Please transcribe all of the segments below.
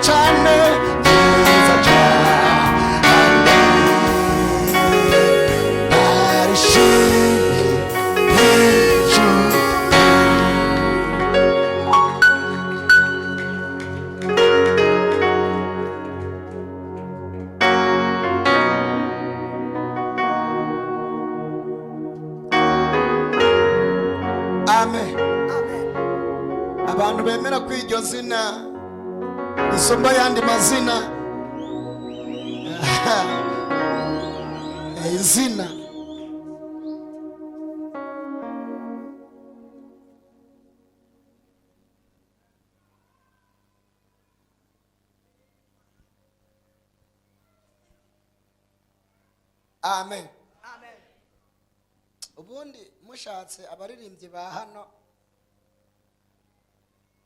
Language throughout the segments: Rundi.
cyane, byiza cyane, barishimye hejuru. Amen. Abantu bemera ko iryo zina risumba ayandi mazina, izina. Amen. Ubundi mushatse abaririmbyi ba hano,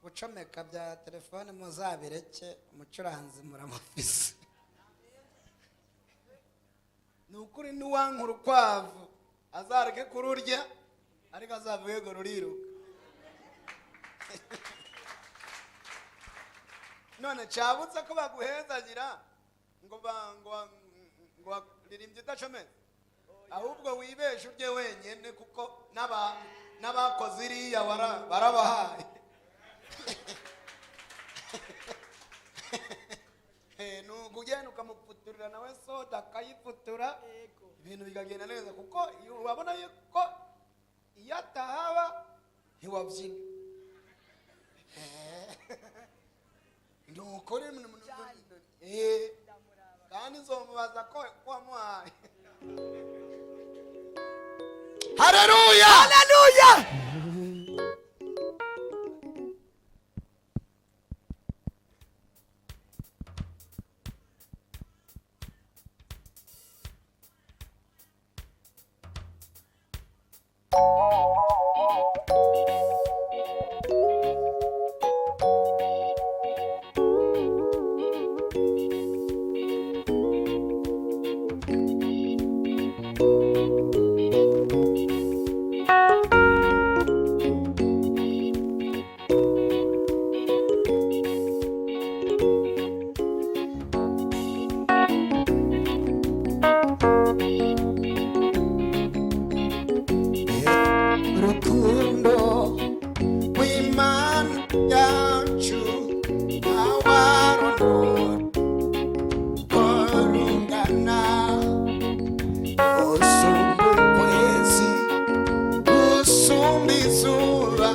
gucomeka bya telefone muzabireke, umucuranzi muramufise. Ni ukuri, n'uwankura urukwavu azareke kururya, ariko azavuge ngo ruriruka. None cyabutse ko baguhezagira ngo baririmbye udacometse? Ahubwo wibeshe urye wenyine, kuko n'abakoze iriya barabahaye. Ni ukugenda ukamufuturira nawe soda akayifutura, ibintu bikagenda neza, kuko urabona yuko iyo atahaba ntiwabyina. Ni ukuri, kandi nzomubaza ko wamuhaye. Haleluya! Haleluya! Urukundo rw'Imana yacu ntawarondora uko rungana, usumba ukwezi, usumba izuba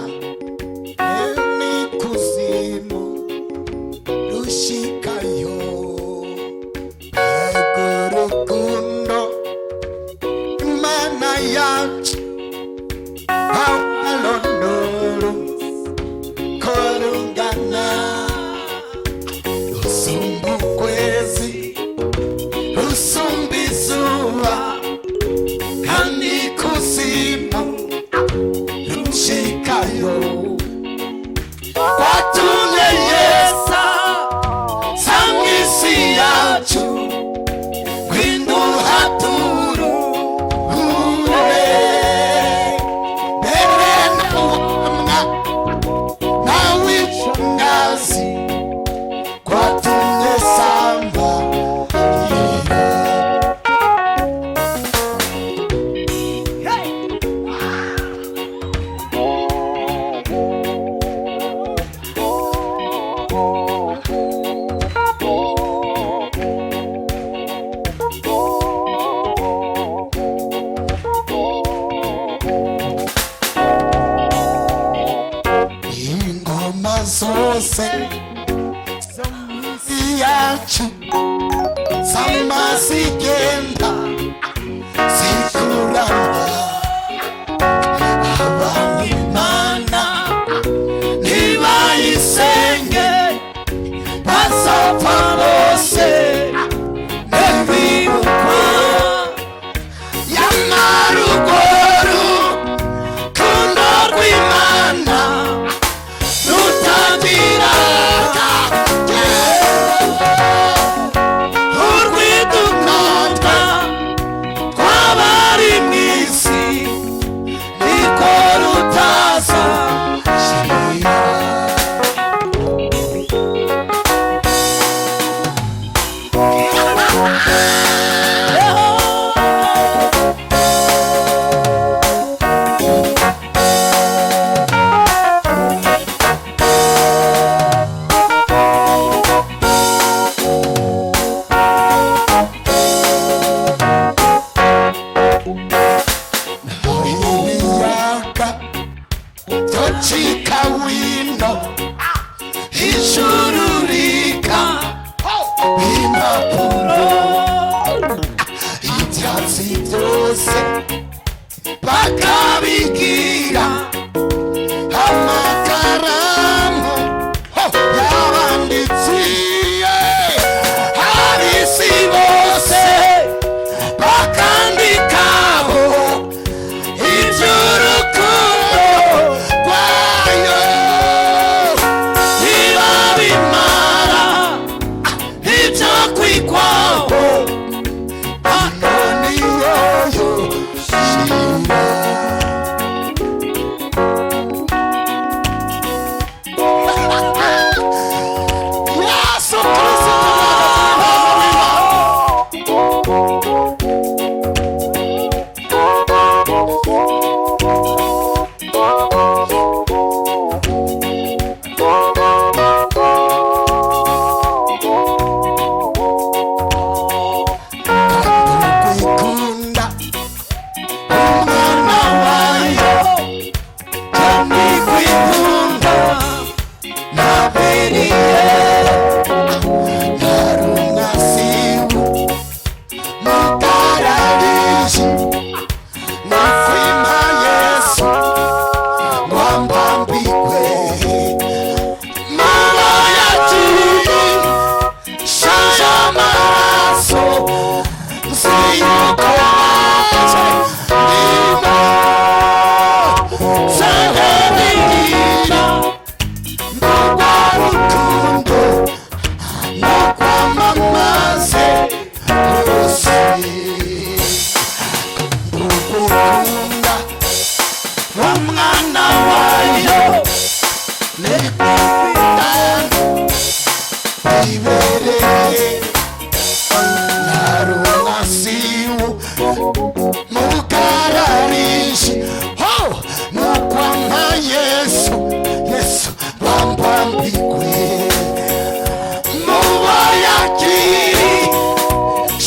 n'ikuzimu rushikayo. Ego, urukundo Imana yacu ntawarondora uko rungana, rusumba ukwezi, rusumba izuba kandi ikuzimu rushikayo. Watumye Yesu sa mw'isi yacu ngwino hure mbere nawamwa nawicungazi kwatumye samba. Ingoma zose yacu z'amazigenda zikurana abanyimana ntibayisenge bazapfa bose ntibibukwa. Yamarugoru kundo rw'Imana rutagira urwidukundwa. Narunasiu mukararishi ho mukwamba Yesu Yesu bambambikwe mubayaki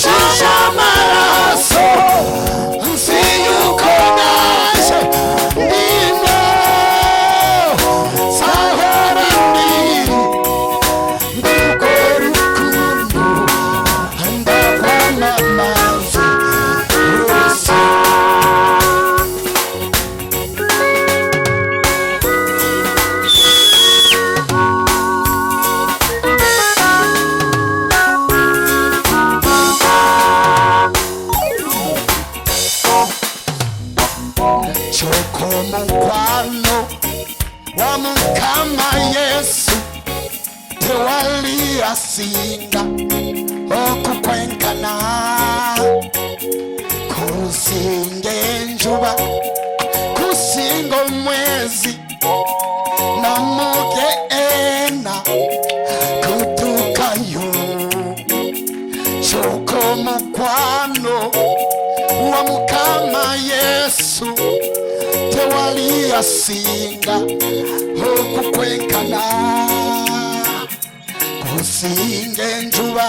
shisha maraso nsiyukonaje ino sahara mbiri ndukorukundo ndakwamamaza rose. Choko mukwano wa mukama Yesu tewali asinga okukwenkana kusinga enjuba kusinga omwezi namugeena kutukayo. Choko mukwano wa mukama Yesu tewali asinga okukwenkana kusinga enjuba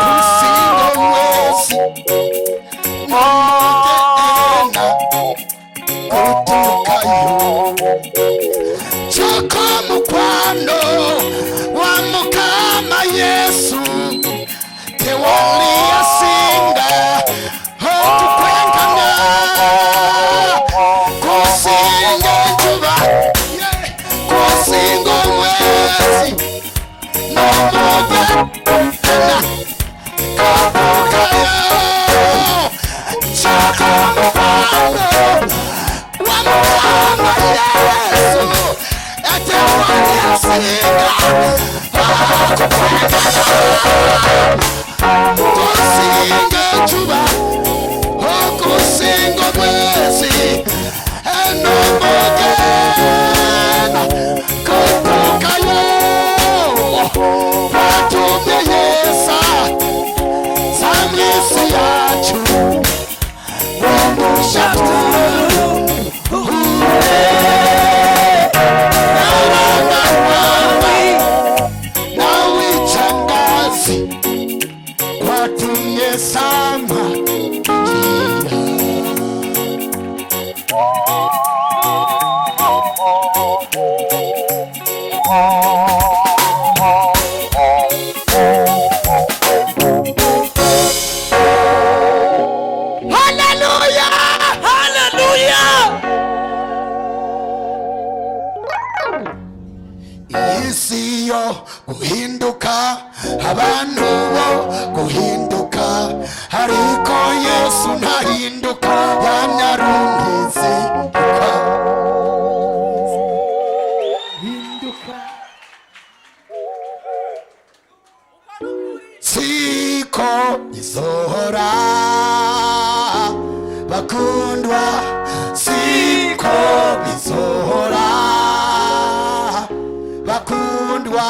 kusinga omwezi namugeena kutukayo. Choko mukwano wa mukama Yesu tewali asinga okukwenkana kusinga enjuba kusinga omwezi namugeena kutukayo. Choko mukwano wa mukama Yesu tewali asinga kusinga enjuba okusinga omwezi enomugena kutukayo kwatumye Yesa samisi yacu womushatu nawichangazi kwatumye sama Hallelujah! Hallelujah! Isi yo guhinduka abantu bo guhinduka ariko Yesu ntahinduka yamyarumbizi Hinduka. siko izohora bakundwa siko bizohora bakundwa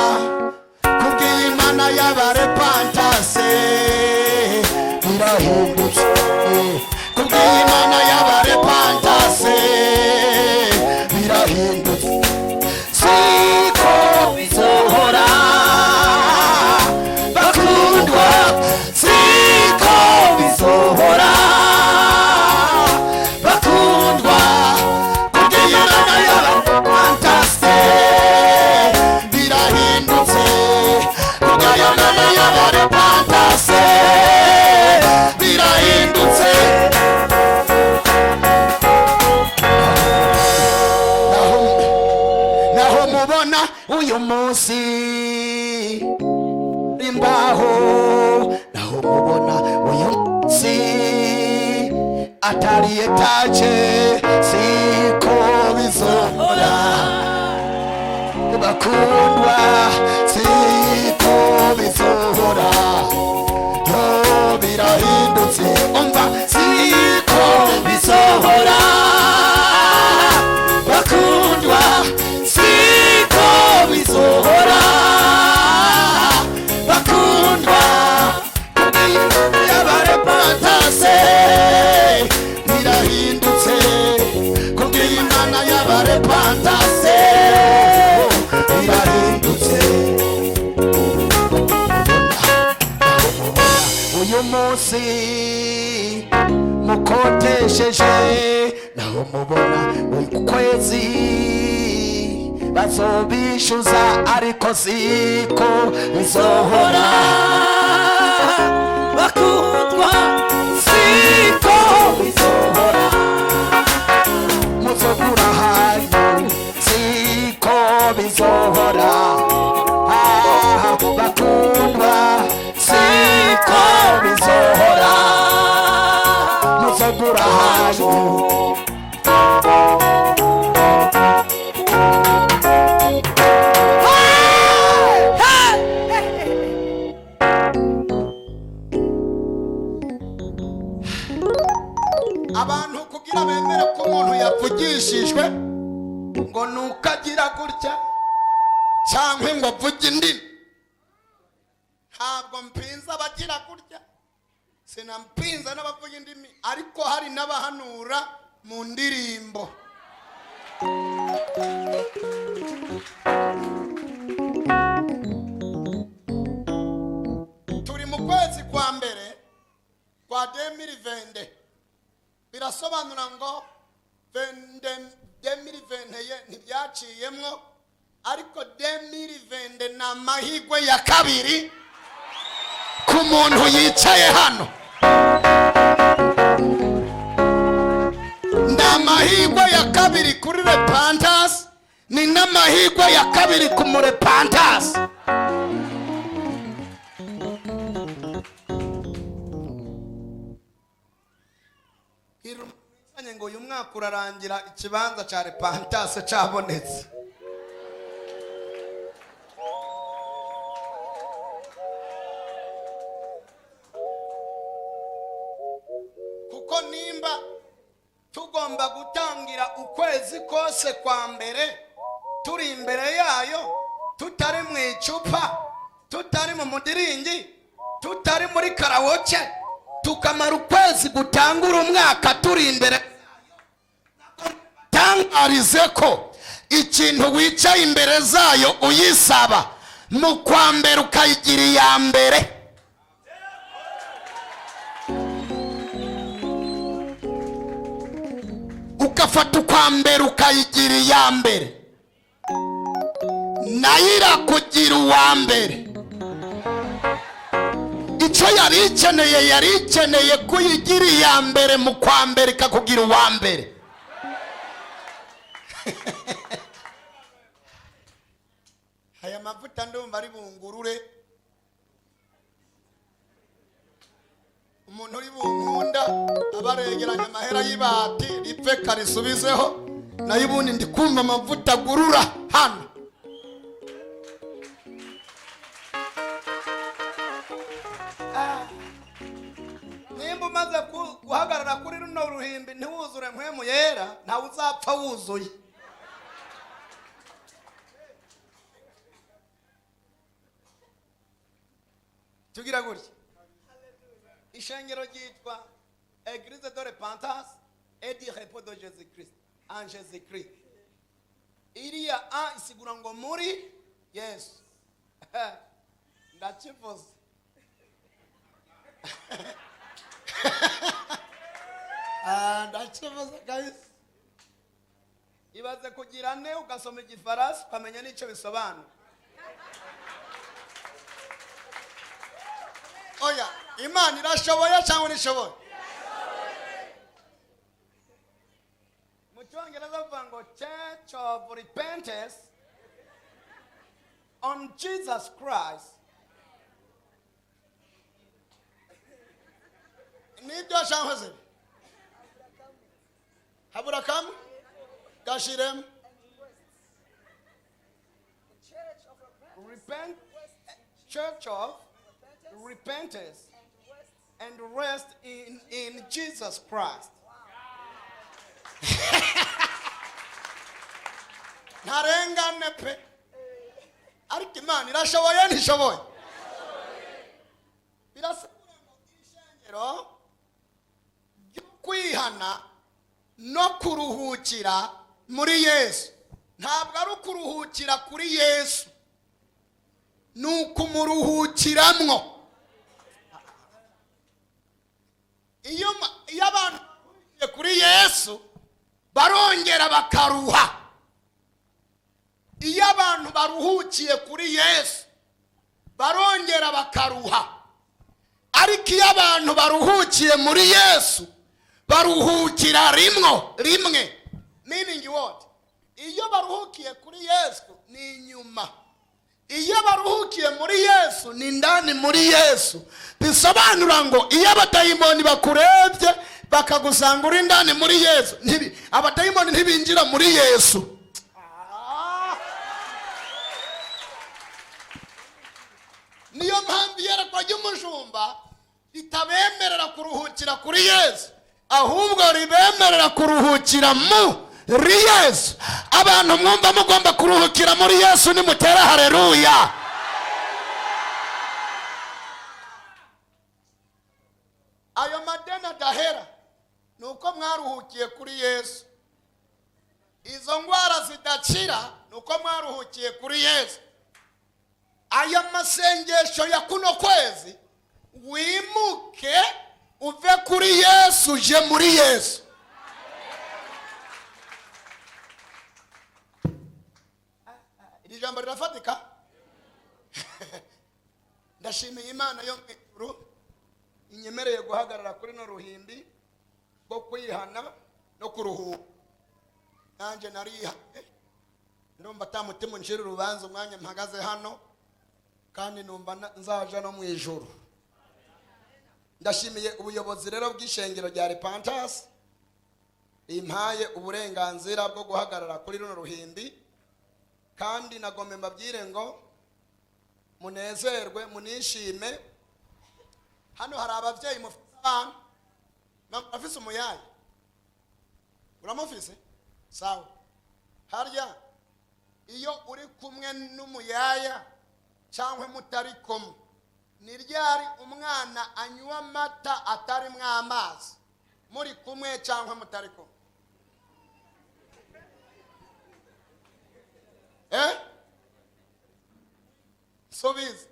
kubw'Imana y'abarepantase birahindutse kubw'Imana y'abarepantase birahindutse siko bizohora bakundwa siko bizohora bakundwa kubw'Imana y'abarepantase birahindutse kubw'Imana y'abarepantase birahindutse. Naho mubona uyu munsi imbaho naho mubona uyu munsi atari etaje siko bizohora bakundwa siko bizohora yo birahindutse umva siko bizohora bakundwa siko bizohora. Uyu munsi mukotesheje, naho mubona uku kwezi bazobishyuza, ariko siko bizohora. Bakundwa, siko bizohora. Muzogura hanyu, siko bizohora. Ah, bakundwa, siko bizohora. Muzogura hanyu. Abantu kugira bemere ko umuntu yavugishijwe ngo ni uko agira gutya cyangwa ngo avuge indimi. Ntabwo mpinza abagira gutya, sinampinza n'abavuga indimi, ariko hari n'abahanura mu ndirimbo. Turi mu kwezi kwa mbere kwa 2020. Birasobanura ngo 2021 ntibyaciyemwo, ariko 2020 ni amahirwe ya kabiri ku muntu yicaye hano, ni amahirwe ya kabiri kuri repentance, ni n'amahirwe ya kabiri ku murepantasi. Ngo uyu mwaka urarangira ikibanza cya repentance cyabonetse. Kuko nimba tugomba gutangira ukwezi kose kwa mbere turi imbere yayo, tutari mu icupa, tutari mu mudiringi, tutari muri karaoke, tukamara ukwezi gutangura umwaka turi imbere, tangarize ko ikintu wicaye imbere zayo uyisaba mu kwa mbere ukayigira iya mbere. Ugafata ukwa mbere ukayigira iya mbere, nayo irakugira uwa mbere. Icyo yari ikeneye, yari ikeneye kuyigira iya mbere mu kwa mbere, ikakugira uwa mbere. Aya mavuta ndumva ari bungurure. Umuntu uri bunkunda aba aregeranya amahera y'ibati ripfe karisubizeho, nayo ubundi ndi kumva amavuta agurura hano. Ah. Nimba umaze guhagarara kuri runo ruhimbi ntiwuzure Mpwemu Yera, ntawe uzapfa wuzuye. Tugira gutya, ishengero ryitwa Église de repentance et du repos de Jésus Christ en Jésus Christ. Iriya a isigura ngo muri Yesu. Ndakivuze. Ah, ndakivuze kabisa. Ibaze kugira ne ugasoma igifaransa ukamenya n'icyo bisobanura. Oya, Imana irashoboye cyangwa ntishoboye? Mu Cyongereza bavuga ngo Church of Repentance on Jesus Christ. Nibyo cyangwa se habura kamwe gashiremo? Repent, Church of Repentance and rest in Jesus Christ. Ntarengane pe, ariko Imana irashoboye, ntishoboye? Birasigura ngo ishengero ryo kwihana no kuruhukira muri Yesu. Ntabwo ari ukuruhukira kuri Yesu, ni ukumuruhukiramwo. Iyo abantu baruhukiye kuri Yesu barongera bakaruha. Iyo abantu baruhukiye kuri Yesu barongera bakaruha, ariko iyo abantu baruhukiye muri Yesu baruhukira rimwo rimwe. Meaning what? Iyo baruhukiye kuri Yesu ni inyuma, iyo baruhukiye muri Yesu ni indani muri Yesu. Bisobanura ngo iyo abadayimoni bakurebye bakagusanga uri indani muri Yesu, abadayimoni ntibinjira muri Yesu. Niyo mpamvu iyerekwa ry'umushumba ritabemerera kuruhukira kuri Yesu, ahubwo ribemerera kuruhukira muri Yesu. Abantu mwumva mugomba kuruhukira muri Yesu, nimutera hareruya. Ayo madeni adahera ni uko mwaruhukiye kuri Yesu. Izo ndwara zidakira ni uko mwaruhukiye kuri Yesu. Aya masengesho ya kuno kwezi, wimuke uve kuri Yesu uje muri Yesu. Iri jambo rirafatika. Ndashimiye Imana yo mu ijuru inyemereye guhagarara kuri no ruhimbi rwo kwihana no kuruhuka. Nanjye narihanye, ndumva atamutima uncira urubanza umwanya mpagaze hano, kandi numva nzaja no mu ijuru. Ndashimiye ubuyobozi rero bw'ishengero rya Repentance rimpaye uburenganzira bwo guhagarara kuri runo ruhimbi, kandi nagombe mbabwire ngo munezerwe, munishime. Hano hari ababyeyi mufite abana. Mama, afise umuyayi? Uramufise? Sawa. Harya iyo uri kumwe n'umuyaya cyangwa mutari kumwe, ni ryari umwana anywa amata atarimo amazi? Muri kumwe cyangwa mutari kumwe? Subiza.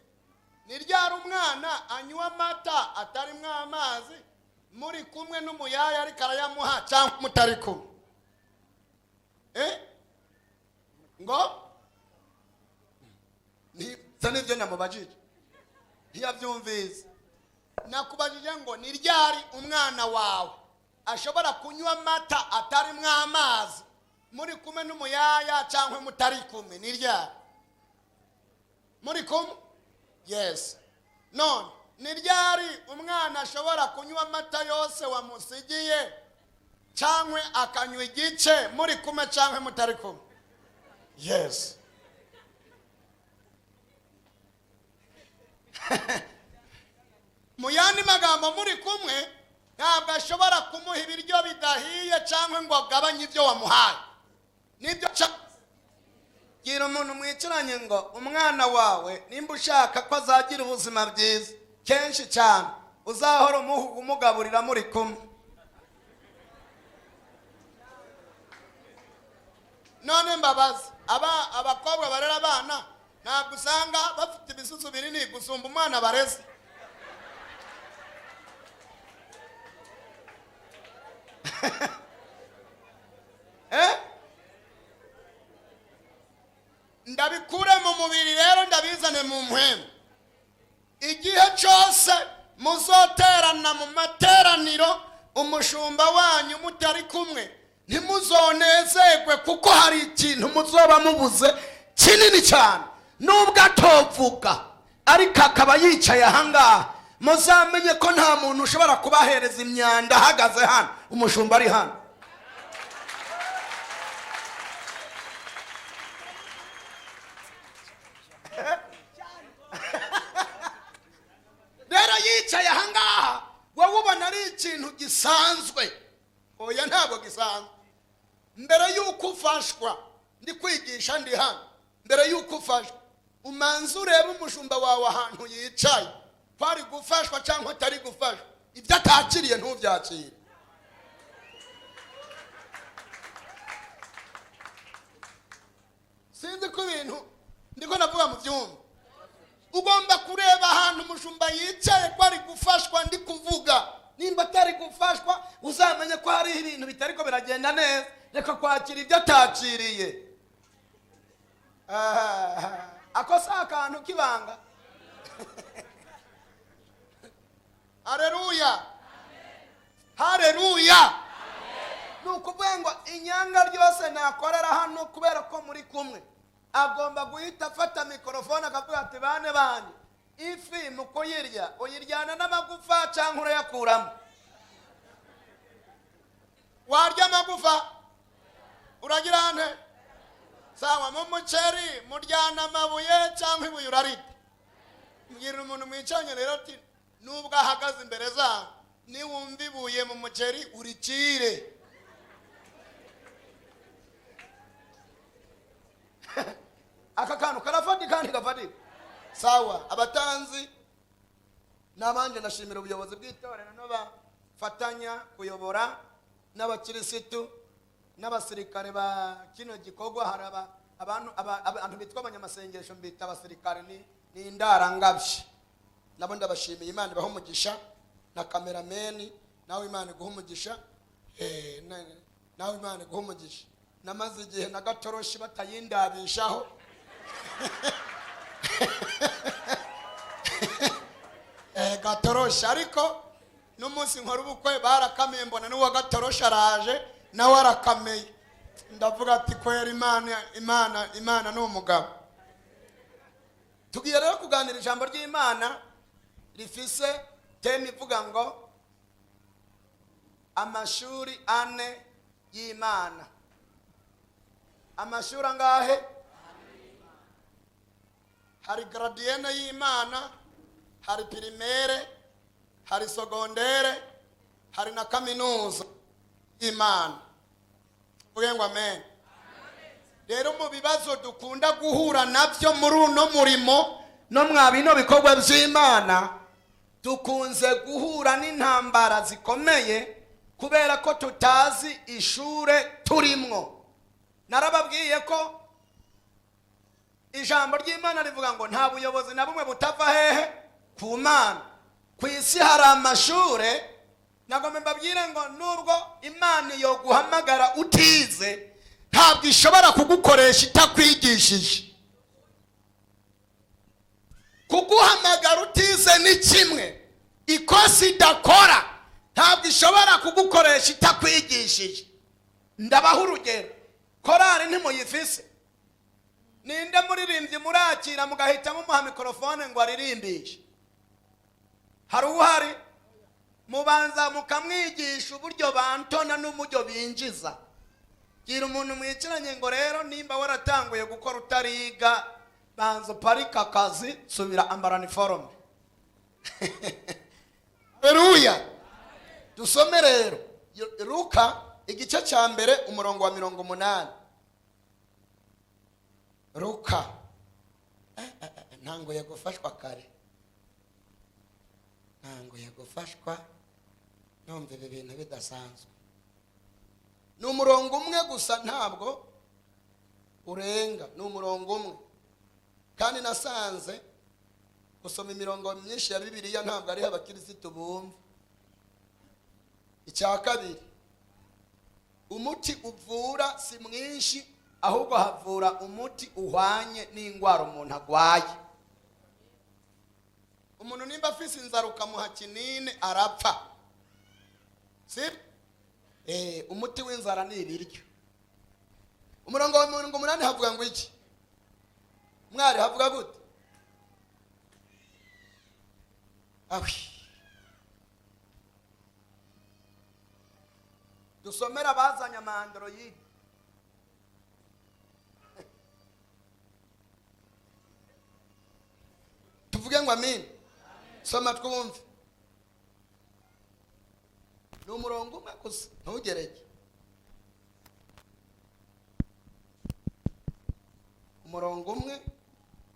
Ni ryari umwana anywa amata atarimo amazi? Muri kumwe n'umuyaya ariko arayamuha cyangwa mutari kumwe? Ngo ntiza n'ibyo namubajije ntiyabyumvise. Nakubajije ngo ni ryari umwana wawe ashobora kunywa amata atarimo amazi, muri kumwe n'umuyaya cyangwa mutari kumwe? Ni ryari? Muri kumwe? Yes. None ni ryari umwana ashobora kunywa amata yose wamusigiye cyangwa akanywa igice, muri kumwe cyangwa mutari kumwe? Yes. Mu yandi magambo, muri kumwe ntabwo ashobora kumuha ibiryo bidahiye cyangwa ngo agabanye ibyo wamuhaye. Nibyo. Gira umuntu mwicaranye ngo umwana wawe, nimba ushaka ko azagira ubuzima bwiza, kenshi cyane uzahora umugaburira muri kumwe. None mbabazi, aba abakobwa barera abana, ntabwo usanga bafite ibisusu binini gusumba umwana bareze? Eh? Ndabikure mu mubiri rero ndabizane mu mpwemu. Igihe cyose muzoterana mu materaniro umushumba wanyu mutari kumwe, ntimuzonezerwe, kuko hari ikintu muzoba mubuze kinini cyane. Nubwo atovuga ariko akaba yicaye ahangaha, muzamenye ko nta muntu ushobora kubahereza imyanda ahagaze hano, umushumba ari hano. Rero yicaye ahangaha, wowe ubona ari ikintu gisanzwe. Oya, ntabwo gisanzwe. Mbere y'uko ufashwa, ndi kwigisha ndi hano, mbere y'uko ufashwa umanza urebe umushumba wawe ahantu yicaye ko ari gufashwa cyangwa atari gufashwa. Ibyo atakiriye ntubyakire. Sinzi ko ibintu ndiko navuga mu byumba. Ugomba kureba ahantu umushumba yicaye ko ari gufashwa, ndi kuvuga nimba atari gufashwa. Biragenda neza. Reka kwakira ibyo atakiriye. Ah, ako si akantu k'ibanga. Hareruya, hareruya. Ni ukuvuga ngo inyanga ryose nakorera hano, kubera ko muri kumwe, agomba guhita afata mikorofone akavuga ati: "Bane bane, ifi mu kuyirya uyiryana n'amagufa cyangwa urayakuramo?" Warya amagufa uragira nte? Sawa, mu muceri muryana amabuye cyangwa ibuye urarirya? Mbwira umuntu mwicanye rero ati: "Nubwo ahagaze imbere zawe, niwumva ibuye mu muceri uricire." Aka kantu karafatika kandi gafatika. Sawa, abatanzi n'abanje, ndashimira ubuyobozi bw'itorero n'abafatanya kuyobora n'abakirisitu n'abasirikare ba kino gikorwa. Hari abantu bitwa abanyamasengesho, mbita abasirikare, ni indarangabye. Nabo ndabashimiye, Imana ibaha umugisha. Na kamerameni nawe, Imana iguha umugisha. Nawe Imana iguha umugisha. Namaze igihe na gatoroshi batayindabishaho. Gatoroshi, ariko n'umunsi nkora ubukwe barakamiye, mbona n'uwa gatoroshi araje nawe arakameye. Ndavuga ati: "Kwera Imana, Imana, Imana ni umugabo." Tugiye rero kuganira ijambo ry'Imana rifise thème ivuga ngo amashuri ane y'Imana. Amashuri angahe? Hari gardienne y'Imana, hari primaire, hari secondaire, hari na kaminuza y'Imana. Uvuge ngo amen. Rero mu bibazo dukunda guhura nabyo muri uno murimo no mwa bino bikorwa by'Imana, dukunze guhura n'intambara zikomeye kubera ko tutazi ishure turimwo. Narababwiye ko ijambo ry'Imana rivuga ngo nta buyobozi na bumwe butava hehe? Ku Mana. Ku isi hari amashure. Nagomba mbabwire ngo nubwo Imana iyo guhamagara utize, ntabwo ishobora kugukoresha itakwigishije. Kuguhamagara utize ni kimwe, ikosa idakora, ntabwo ishobora kugukoresha itakwigishije. Ndabaha urugero: korari ntimuyifise? Ninde muririmbyi murakira mugahita mumuha mikorofone ngo aririmbishe? Hari uhari? Mubanza mukamwigisha uburyo bantona n'uburyo binjiza. Gira umuntu mwicaranye ngo: "Rero nimba waratanguye gukora utariga, banza uparike akazi, subira ambara uniforme." Haleluya. Dusome rero Luka igice cya mbere, umurongo wa 80. Luka. Ntanguye gufashwa kare, ntanguye gufashwa, numva ibi bintu bidasanzwe. Ni umurongo umwe gusa, ntabwo urenga, ni umurongo umwe. Kandi nasanze gusoma imirongo myinshi ya Bibiliya ntabwo ariho abakirisitu bumva. Icya kabiri, umuti uvura si mwinshi, ahubwo havura umuti uhwanye n'indwara umuntu agwaye. Umuntu nimba afise inzara ukamuha kinini arapfa, si? Umuti w'inzara ni ibiryo. Umurongo wa 80 havuga ngo iki? Mwari, havuga gute? Awi. Dusomera abazanye ama Android. Tuvuge ngo amin. Soma twumve. Ni umurongo umwe gusa, ntugereke. Umurongo umwe,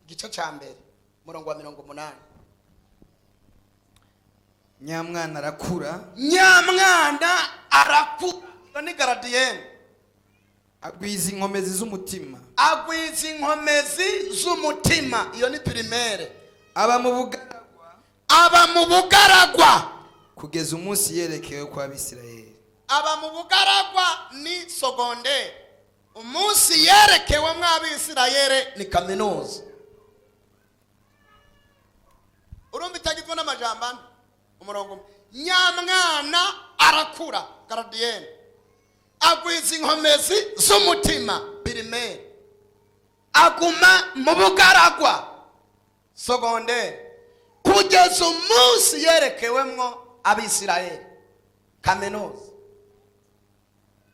igice cya mbere, umurongo wa 80. Nyamwana arakura. Nyamwana arakura, iyo ni gardienne. Agwiza inkomezi z'umutima. Agwiza inkomezi z'umutima, iyo ni primaire. Aba mu bugaragwa Aba mu bugaragwa kugeza umunsi yerekewe kwa Bisirayeli. Aba mu bugaragwa ni secondaire, umunsi yerekewemo Abisirayeli ni kaminuza. Urumva itagizwe n'amajambo ane, umurongo umwe. Nyamwana arakura, gardienne, agwiza inkomezi z'umutima, primaire, aguma mu bugaragwa, secondaire, kugeza umunsi yerekewemwo Abisirayeli, kaminuza.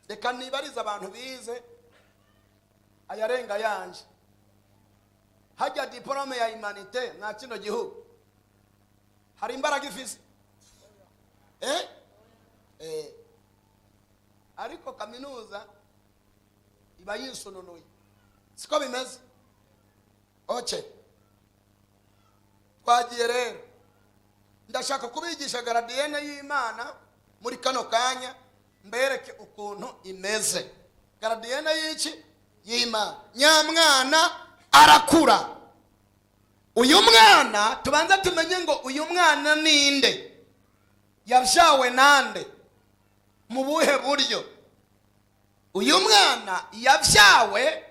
Reka nibarize abantu bize ayarenga yanje: hajya diplôme ya humanité mwa kino gihugu hari imbaraga ifise? Eh? Eh. Ariko kaminuza iba yisununuye, siko bimeze? Okay, twagiye rero. Ndashaka kubigisha gardienne y'Imana muri kano kanya, mbereke ukuntu imeze. Gardienne y'iki? Y'Imana. Nyamwana arakura. Uyu mwana, tubanze tumenye ngo uyu mwana ninde, yabyawe nande, mu buhe buryo? Uyu mwana yabyawe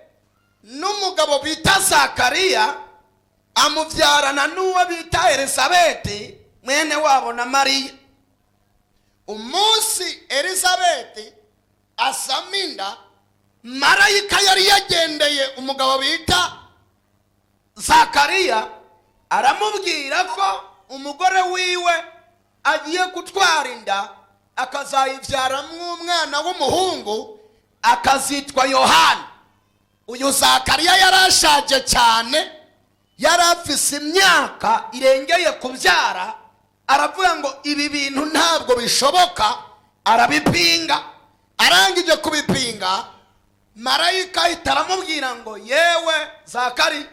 n'umugabo bita Zakariya, amubyarana n'uwo bita Elizabeti, mwene wabo na Mariya. Umunsi Elizabeti asama inda, marayika yari yagendeye umugabo bita Zakariya, aramubwira ko umugore wiwe agiye gutwara inda, akazayibyaramo umwana w'umuhungu, akazitwa Yohana. Uyu Zakariya yari ashaje cyane, yari afise imyaka irengeye kubyara. Aravuga ngo ibi bintu ntabwo bishoboka, arabipinga. Arangije kubipinga, marayika ahita aramubwira ngo: "Yewe Zakari,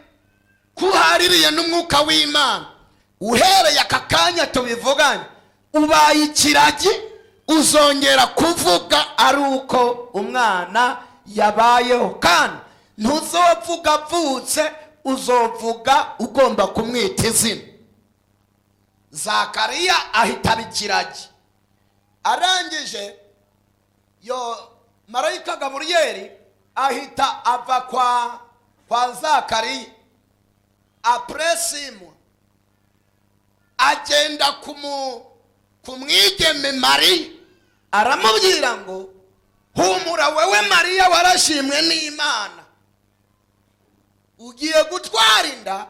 kuhaririye n'umwuka w'Imana, uhereye aka kanya tubivuganye ubaye ikiragi, uzongera kuvuga ari uko umwana yabayeho, kandi ntuzovuga avutse, uzovuga ugomba kumwita izina." Zakariya ahita aba ikiragi. Arangije, yo marayika Gaburiyeli ahita ava kwa Zakariya après 6 mois, agenda ku mwigeme Mariya, aramubwira ngo: "Humura wewe Mariya warashimwe n'Imana, ugiye gutwara inda,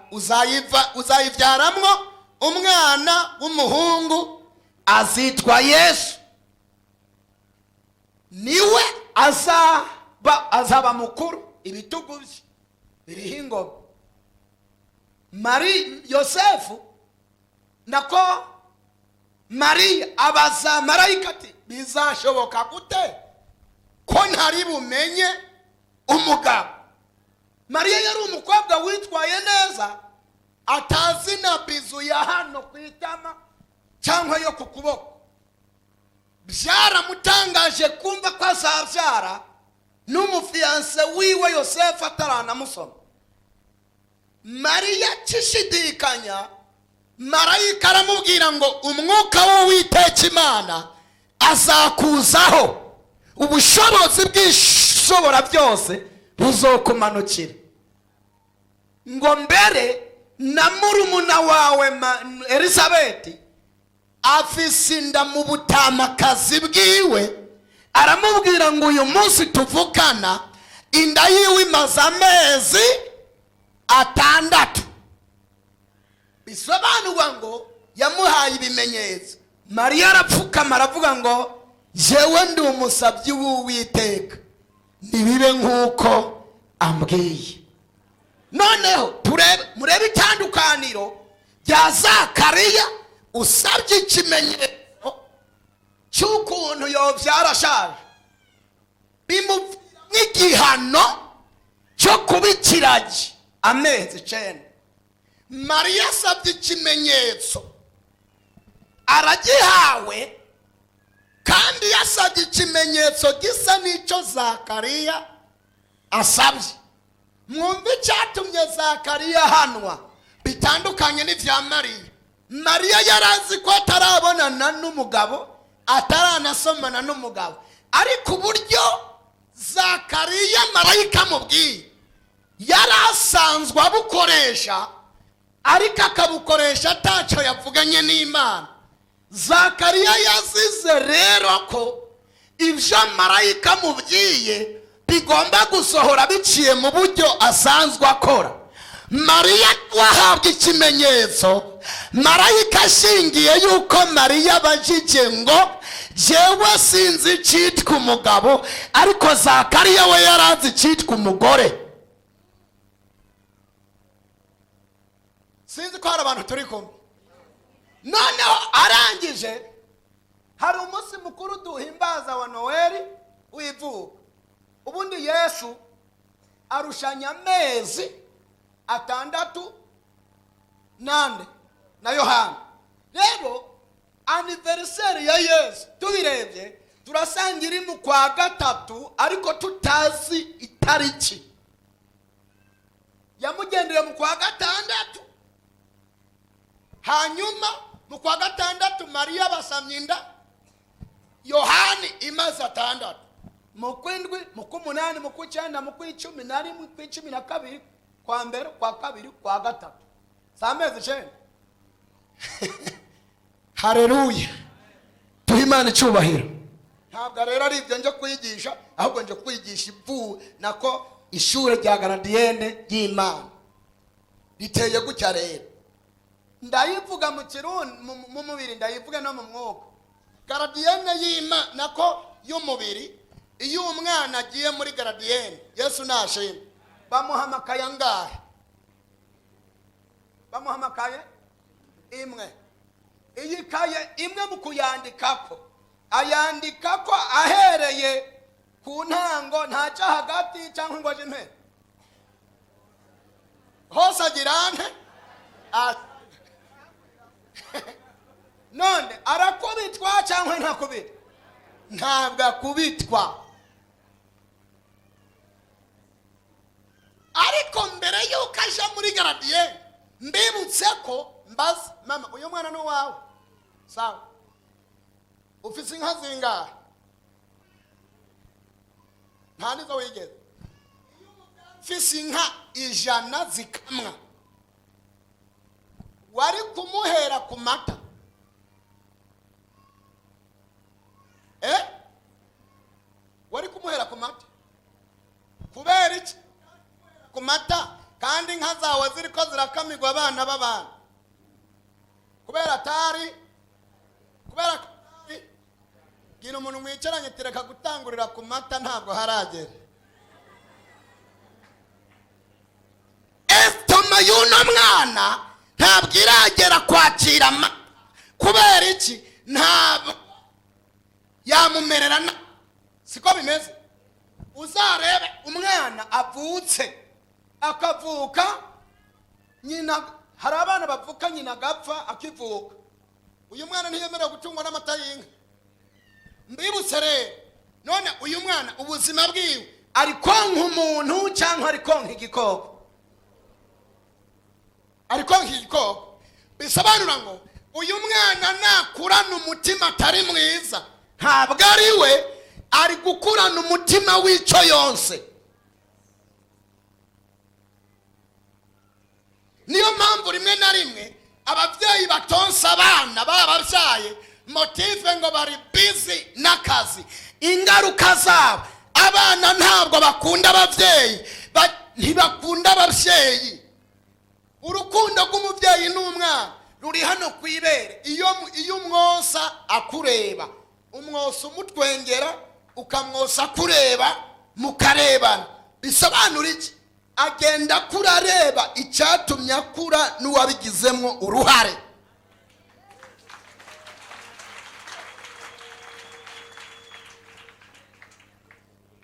uzayibyaramwo umwana w'umuhungu, azitwa Yesu. Niwe azaba mukuru, ibitugu bye biriho ingoma." Mari Yosefu, nako Mariya, abaza marayika ati: "Bizashoboka gute ko ntari bumenye umugabo?" Mariya yari umukobwa witwaye neza, atazi na bisou ya hano ku itama cyangwa yo ku kuboko. Byaramutangaje kumva ko azabyara n'umufiancé wiwe Yosefu ataranamusoma. Mariya akishidikanya, marayika aramubwira ngo: "Umwuka w'Uwiteka Imana azakuzaho, ubushobozi bw'Ishobora byose buzokumanukira, ngo mbere na murumuna wawe Elizabeti afise inda mu butamakazi bwiwe." Aramubwira ngo uyu munsi tuvugana inda yiwe imaze amezi 6. Bisobanurwa ngo yamuhaye ibimenyetso. Mariya arapfukama, aravuga ngo: "Jewe ndi umusabyi w'Uwiteka, ntibibe nk'uko ambwiye." Noneho turebe, murebe itandukaniro rya Zakariya usabye ikimenyetso cy'ukuntu yobyara ashaje, bimuviramo igihano cyo kuba ikiragi amezi 9. Mariya asabye ikimenyetso, aragihawe, kandi yasabye ikimenyetso gisa n'icyo Zakariya asabye. Mwumve icyatumye Zakariya ahanwa bitandukanye n'ibya Mariya. Mariya yari azi ko atarabonana n'umugabo, ataranasomana n'umugabo. Ariko uburyo Zakariya marayika amubwiye yari asanzwe abukoresha, ariko akabukoresha atacyo yavuganye n'Imana. Zakariya yazize rero ko ibyo marayika amubwiye bigomba gusohora biciye mu buryo asanzwe akora. Mariya wahabwa ikimenyetso, marayika ashingiye yuko Mariya abajije ngo: "Jewe sinzi icyitwa umugabo," ariko Zakariya we yarazi icyitwa umugore. Sinzi ko hari abantu turi kumwe. Noneho arangije, hari umunsi mukuru duhimbaza wa Noweli w'ivuka. Ubundi Yesu arushanya amezi 6 nande? Na Yohana. Rero anniversaire ya Yesu tubirebye turasanga iri mu kwa gatatu, ariko tutazi itariki. Yamugendeye mu kwa gatandatu, hanyuma mu kwa gatandatu Mariya basamye inda Yohani imaze 6, mu kw'indwi, mu kw'umunani, mu kw'icenda, mu kw'icumi na rimwe, kw'icumi na kabiri, kwa mbere, kwa kabiri, kwa gatatu, si amezi 9? Hareruya, tuhe Imana icyubahiro. Ntabwo rero ari ibyo nje kwigisha, ahubwo nje kwigisha ivu nako ishure rya gardienne y'Imana riteye gutya. Rero ndayivuga mu kirundi, mu mubiri, ndayivuga no mu mwuka. Gardienne y'Imana nako y'umubiri, iyo umwana agiye muri gardienne, Yesu nashimwe, bamuha amakaye angahe? Bamuha amakaye imwe. Iyi kaye imwe mu kuyandikako, ayandikako ahereye ku ntango, ntaca hagati cyangwa ngo aje impera hose, agira ante? None arakubitwa cyangwa ntakubitwa? Ntabwo akubitwa. Ariko mbere y'uko aja muri gardienne, mbibutse ko mbaza mama: uyu mwana ni uwawe? Sawa. Ufise inka zingahe? Nta nizo wigeze. Mfise inka 100 zikamwa, wari kumuhera ku mata? Eh, wari kumuhera ku mata? Kubera iki ku mata kandi inka zawe ziriko zirakamirwa abana b'abantu? Kubera atari, kubera ko atari. Gira umuntu mwicaranye, tereka gutangurira ku mata, ntabwo haragera. Estomac y'uno mwana ntabwo iragera kwakira amata. Kubera iki? Ntabwo yamumerera na siko bimeze. Uzarebe umwana avutse, akavuka nyina, hari abana bavuka nyina agapfa akivuka. Uyu mwana ntiyemerewe gutungwa n'amata y'inka. Mbibutse rero, none uyu mwana ubuzima bwiwe ari konka umuntu cyangwa ari konka igikoko? Ari konka igikoko. Bisobanura ngo uyu mwana nakurana umutima atari mwiza, ntabwo ari we, ari gukurana umutima w'icyo yonse. Niyo mpamvu rimwe na rimwe ababyeyi batonsa abana bababyaye, motif ngo bari busy n'akazi. Ingaruka zabo, abana ntabwo bakunda ababyeyi, ntibakunda ababyeyi. Urukundo rw'umubyeyi n'umwana ruri hano ku ibere. Iyo umwosa akureba, umwosa umutwengera, ukamwosa akureba, mukarebana, bisobanura iki? Agenda akura areba icyatumye akura n'uwabigizemo uruhare.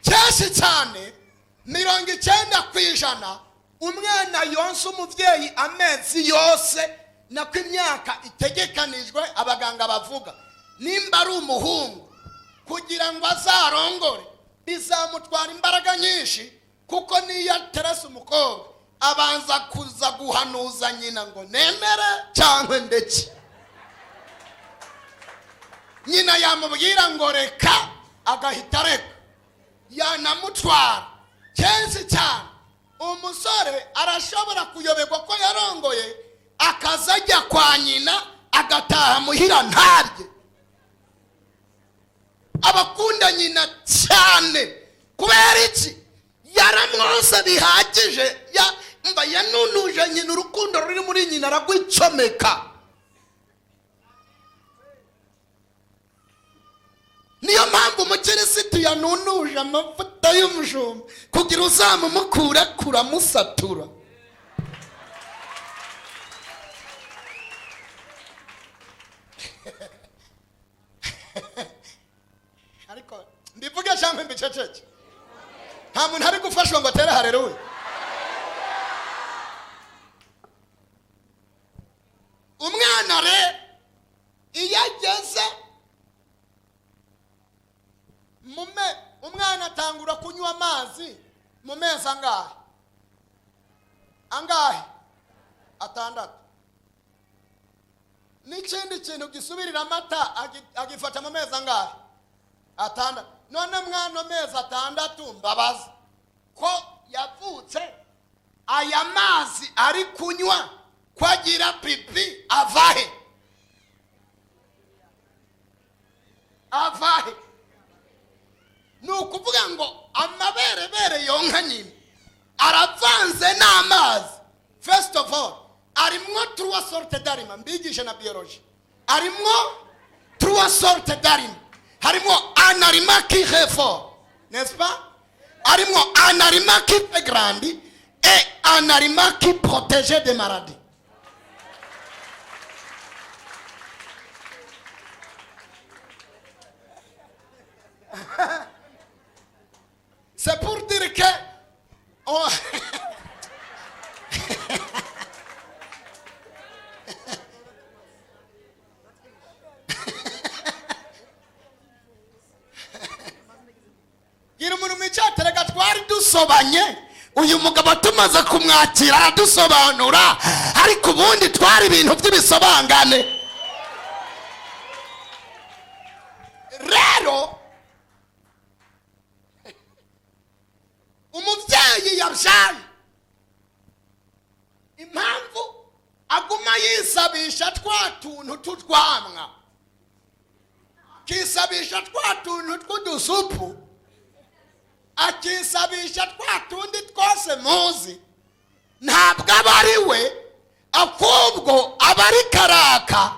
Kenshi cyane, 90%, umwana yonsa umubyeyi amezi yose, nako imyaka itegekanijwe abaganga bavuga, nimba ari umuhungu, kugira ngo azarongore bizamutwara imbaraga nyinshi, kuko niyo aterese umukobwa abanza kuza guhanuza nyina ngo: "Nemere cyangwa ndeke?" Nyina yamubwira ngo: "Reka," Agahita areka yanamutwara. Kenshi cyane umusore arashobora kuyoberwa ko yarongoye, akaza ajya kwa nyina, agataha muhira ntarye. Abakunda nyina cyane. Kubera iki? Yaramwonse bihagije, ya mba yanunuje nyina, urukundo ruri muri nyina aragwicomeka. Niyo mpamvu umukirisitu yanunuje amavuta y'umushumba, kugira uzamumukura kuramusatura. Ariko mbivuge cyangwa mbiceceke? Nta muntu ari gufashwa ngo atere hareruya. Umwana rero iyo ageze mume, umwana atangura kunywa amazi mu mezi angahe? Angahe? 6. N'ikindi kintu gisubirira amata agifata mu mezi angahe? 6. None mwana mezi 6, mbabaza ko yavutse, aya mazi ari kunywa ko agira pipi, avahe? Avahe? Ni ukuvuga ngo amaberebere yonka nyina aravanze n'amazi. First of all, arimwo trois sortes d'aliments. Mbigishe na biologie. Arimwo trois sortes d'aliments. Harimwo un aliment qui renforce, n'est-ce pas? Harimwo un aliment qui fait grandir et un aliment qui protège des maladies. C'est pour dire que on gira umuntu mwicaterega twari dusobanye. Uyu mugabo tumaze kumwakira aradusobanura, ariko ubundi twari ibintu by'ibisobangane. Rero umubyeyi yabyaye, impamvu aguma yisabisha twa tuntu tutwamwa, akisabisha twa tuntu tw'udusupu, akisabisha twa tundi twose muzi, ntabwo aba ari we, ahubwo aba ari karaka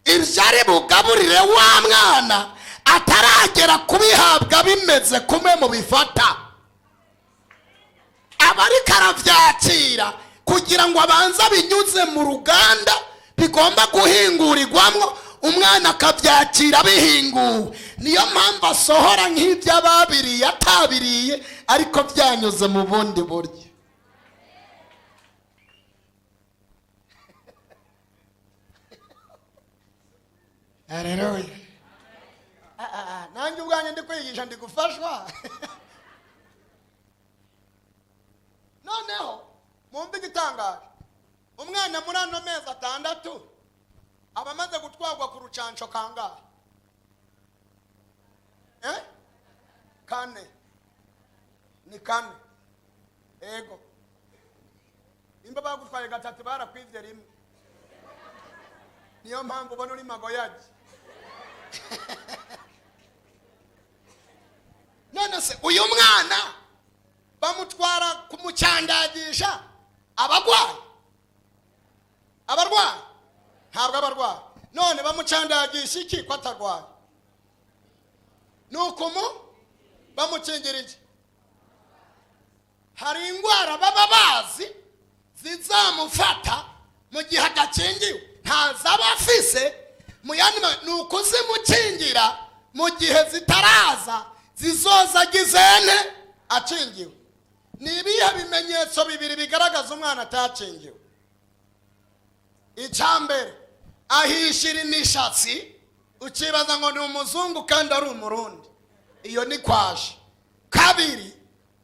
ibyo ari bugaburire wa mwana ataragera kubihabwa bimeze kumwe mu bifata. Aba ariko arabyakira kugira ngo abanze binyuze mu ruganda bigomba guhingurirwamo, umwana akabyakira bihinguwe. Niyo mpamvu asohora nk'ibyo ababiriye atabiriye, ariko byanyuze mu bundi buryo. Haleluya. Nanjye ubwanjye ndi kwigisha, ndi gufashwa. Noneho mwumve igitangaje: umwana muri ano mezi 6 aba amaze gutwarwa ku rucanco kangahe? Kane. Ni kane. Ego, nimba bagutwaye gatatu barakwivye rimwe, niyo mpamvu ubona uri magoyaji. None se uyu mwana bamutwara kumucyandagisha abagwayi? Abarwayi? Ntabwo abarwayi. None bamucandagisha iki ko atarwaye? Ni ukumu bamukingira iki? Hari indwara baba bazi zizamufata mu gihe adakingiwe, ntazaba afise. Mu yandi ni ukuzimukingira mu gihe zitaraza, zizoza agizene akingiwe. Ni ibihe bimenyetso bibiri bigaragaza umwana atakingiwe? Icya mbere, ahishira imishatsi, ukibaza ngo ni umuzungu kandi ari umurundi, iyo ni kwaje. Kabiri,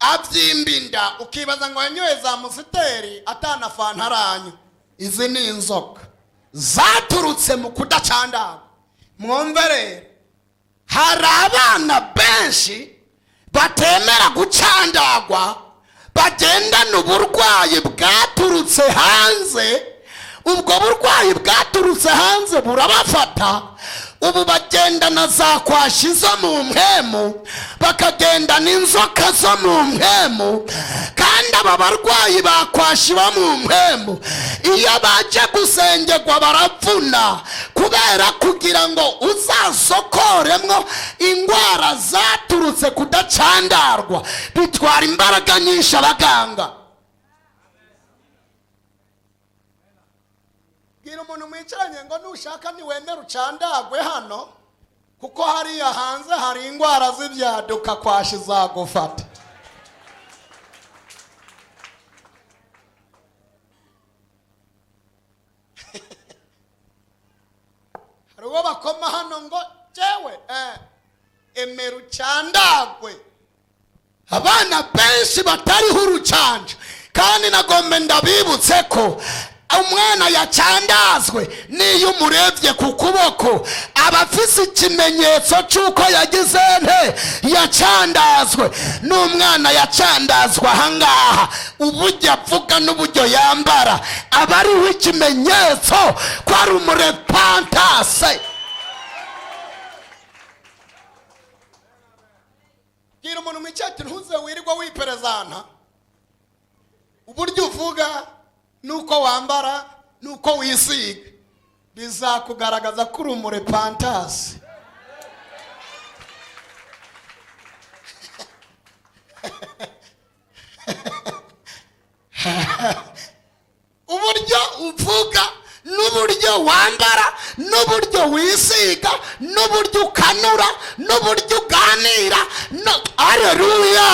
abyimba inda, ukibaza ngo yanyoye za Amstel atana fanta aranywa. Izi ni inzoka zaturutse mu kudacandaga. Mwumve rero, Hari abana benshi batemera gucandagwa, bagendana uburwayi bwaturutse hanze. Ubwo burwayi bwaturutse hanze burabafata, ubu bagendana za kwashi zo mu mpemu, bakagendana inzoka zo mu mpemu. Kandi aba barwayi ba kwashi bo mu mpemu, iyo baje gusengerwa baravuna, kubera kugira ngo uzasokoremwo indwara zaturutse kudacandarwa bitwara imbaraga nyinshi. Abaganga. Bwira umuntu mwicaranye ngo nushaka ntiwemere ucandagwe hano, kuko hariya hanze hari indwara z'ibyaduka, kwashi zagufata. Hari uwo bakoma hano ngo jewe emera ucandagwe. Abana benshi batariho urucanco, kandi nagombe ndabibutse ko umwana yacandazwe, n'iyo umurebye ku kuboko aba afise ikimenyetso cy'uko yagize nte? Yacandazwe. N'umwana yacandazwe ahangaha, uburyo avuga n'uburyo yambara aba ariho ikimenyetso ko ari umurepantase. Bwira umuntu mwicaye ati ntuze wirirwa wiperezanta. Uburyo uvuga n'uko wambara n'uko wisiga bizakugaragaza ko uri umurepantasi. Uburyo uvuga n'uburyo wambara n'uburyo wisiga n'uburyo ukanura n'uburyo uganira no areruya,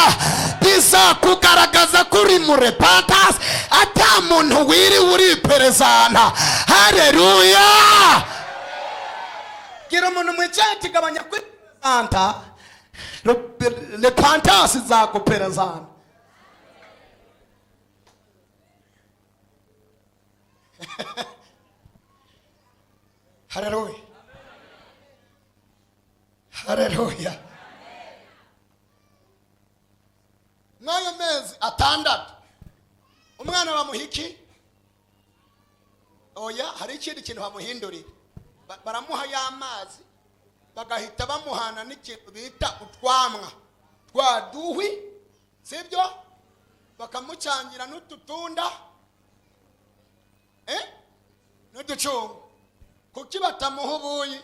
bizakugaragaza ko uri murepantasi, ata muntu wiriwe uriperezanta. Hareruya! Bwira umuntu mwicaye ati gabanya kwiperezanta, repantasi zaguperezanta. Haleluya, haleluya! Mw'ayo mezi 6 umwana bamuha iki? Oya, hari ikindi kintu bamuhindurira. Baramuha y'amazi, bagahita bamuhana n'ikintu bita utwamwa twa duhwi, sibyo? Bakamucangira n'ututunda n'uducungu. Kuki batamuha ubuyi?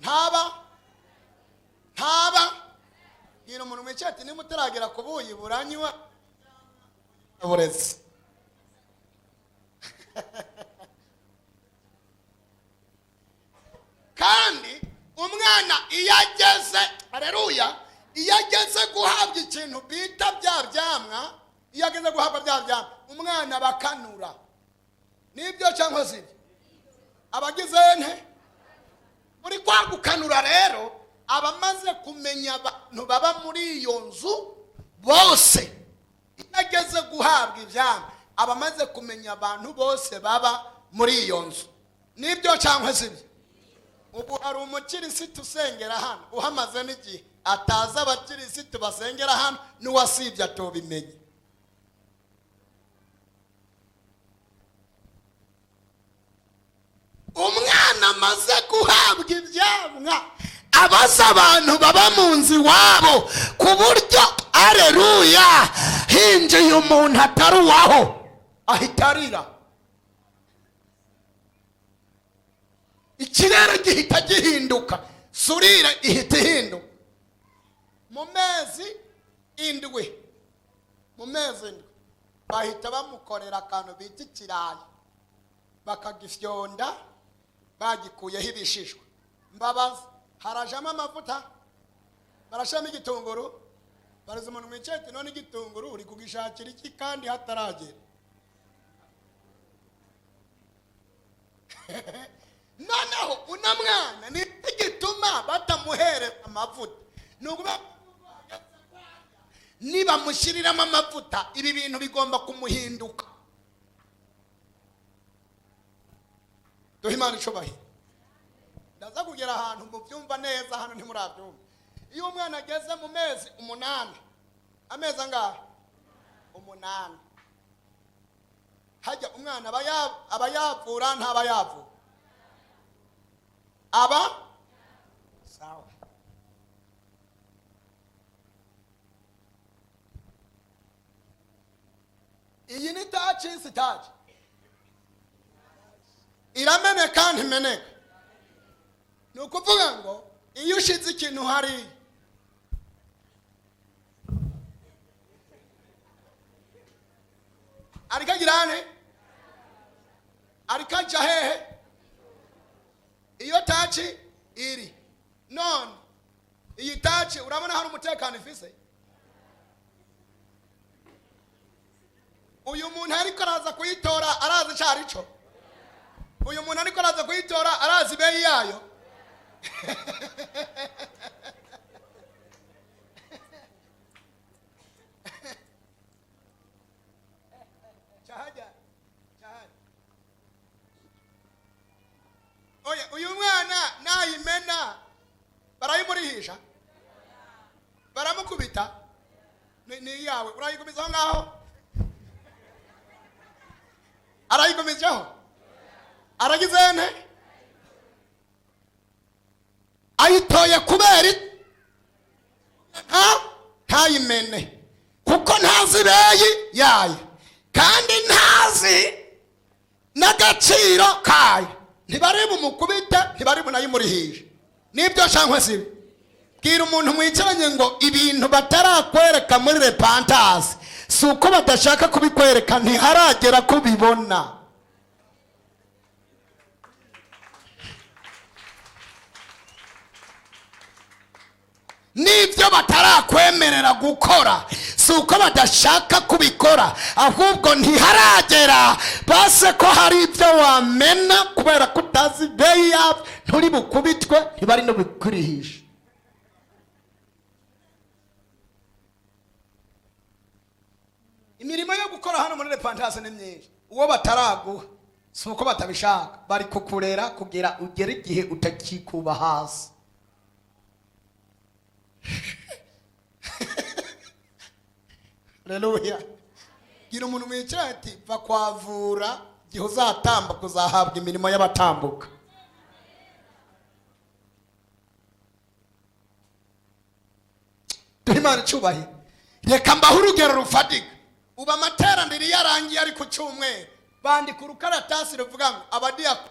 Ntaba bwira umuntu mwicaye ati niba utaragera ku buyi buranywa burezi. Kandi umwana iyo ageze, areruya, iyo ageze guhabwa ikintu bita bya byamwa, Iyo ageze guhabwa bya byamwa, umwana bakanura. Nibyo cyangwa si ibyo? Abagize nte? Muri kwa gukanura rero abamaze kumenya abantu baba muri iyo nzu bose. Iyo ageze guhabwa ibyamwa abamaze kumenya abantu bose baba muri iyo nzu. Nibyo cyangwa si ibyo? Ubu hari umukirisitu usengera hano uhamaze n'igihe atazi abakirisitu basengera hano, n'uwasibye atobimenye. Umwana amaze guhabwa ibyamwa abaza abantu baba mu nzu iwabo, ku buryo, areruya, hinjiye umuntu atari uwaho ahita arira. Ikirere gihita gihinduka, surire ihita ihinduka. Mu mezi 7, mu mezi 7 bahita bamukorera akantu bita ikirayi, bakagifyonda bagikuyeho ibishishwa. Mbabaza, harajamo amavuta? Barashiramo igitunguru? Baraza umuntu mwicaye ati none igitunguru uri kugishakira iki kandi hataragera? Noneho uno mwana ni iki gituma batamuhereza amavuta? Ni ukuvuga nibamushyiriramo amavuta ibi bintu bigomba kumuhinduka. Duhe Imana icubahiro. Ndaza kugera ahantu mubyumva neza, hano ntimurabyumva. Iyo umwana ageze mu mezi 8, amezi angahe? 8. Hajya umwana aba yavura, ntaba yavura? Aba sawa. Iyi ni taci, si taci? Irameneka, ntimeneka? Ni ukuvuga ngo iyo ushize ikintu hariya, ariko agira ane, ariko aja hehe? Iyo taci iri none, iyi taci urabona hari umutekano ifise? Uyu muntu ariko araza kuyitora arazi icyo ari cyo? Uyu muntu ariko araza kuyitora arazi ibeyi yayo? Cyahajya, cyahajya. Oya, uyu mwana nayimena barayimurihisha, baramukubita. Ni iyawe, urayigumiza aho ngaho? Arayigumizaho, aragize nte? Ayitoye kubera ntayimene, kuko ntazi ibeyi yayo kandi ntazi n'agaciro kayo. Ntibari bumukubite, ntibari bunayimurihishe. Nibyo cyangwa si? Bwira umuntu mwicaranye ngo ibintu batarakwereka muri repentance si uko badashaka kubikwereka, ntiharagera kubibona. N'ibyo batarakwemerera gukora si uko badashaka kubikora, ahubwo ntiharagera. Base ko hari ibyo wamena kubera ko utazi ibeyi yabyo, nturi bukubitwe, ntibari no bukurihisha. Imirimo yo gukora hano muri repentance ni myinshi. Uwo bataraguha si uko batabishaka, bari kukurera kugira ugere igihe utakikuba hasi. Haleluya. Gira umuntu mwicaye ati va kwavura, igihe uzatamba kuzahabwa imirimo y'abatambuka. Duhe Imana icyubahiro. Reka mbahe urugero rufatika. Ubu amateraniro iyo arangiye ari ku cyumweru, bandika urukaratasi ruvuga ngo abadiyakoni,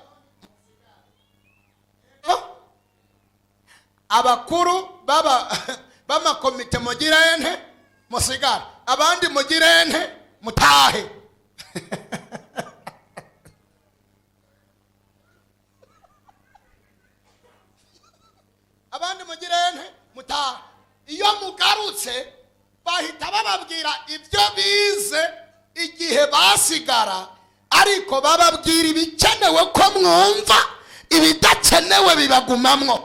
abakuru b'amakomite mugire nte musigare, abandi mugire nte mutahe. Abandi mugire nte mutahe. Iyo mugarutse bahita bababwira ibyo bize igihe basigara, ariko bababwira ibikenewe ko mwumva, ibidakenewe bibagumamwo.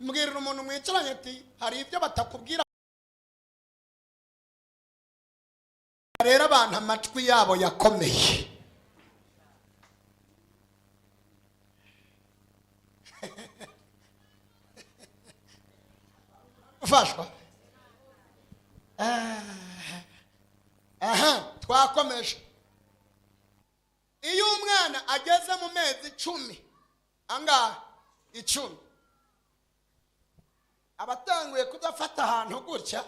Mbwirira umuntu mwicaranye ati hari ibyo batakubwira. Rero abantu amatwi yabo yakomeye. Ufashwa? Aha, twakomeje. Iyo umwana ageze mu mezi 10, angahe? 10, abatanguye kudafata ahantu gutya.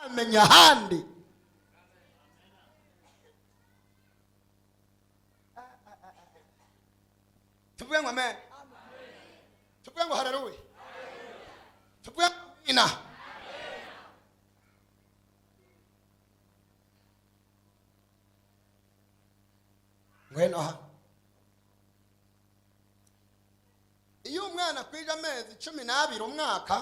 Amenya ahandi. Tuvuge ngo amen. Tuvuge ngo haleluya. Tuvuge ngo amina. Ngwino hano. Iyo umwana akwije amezi 12, umwaka.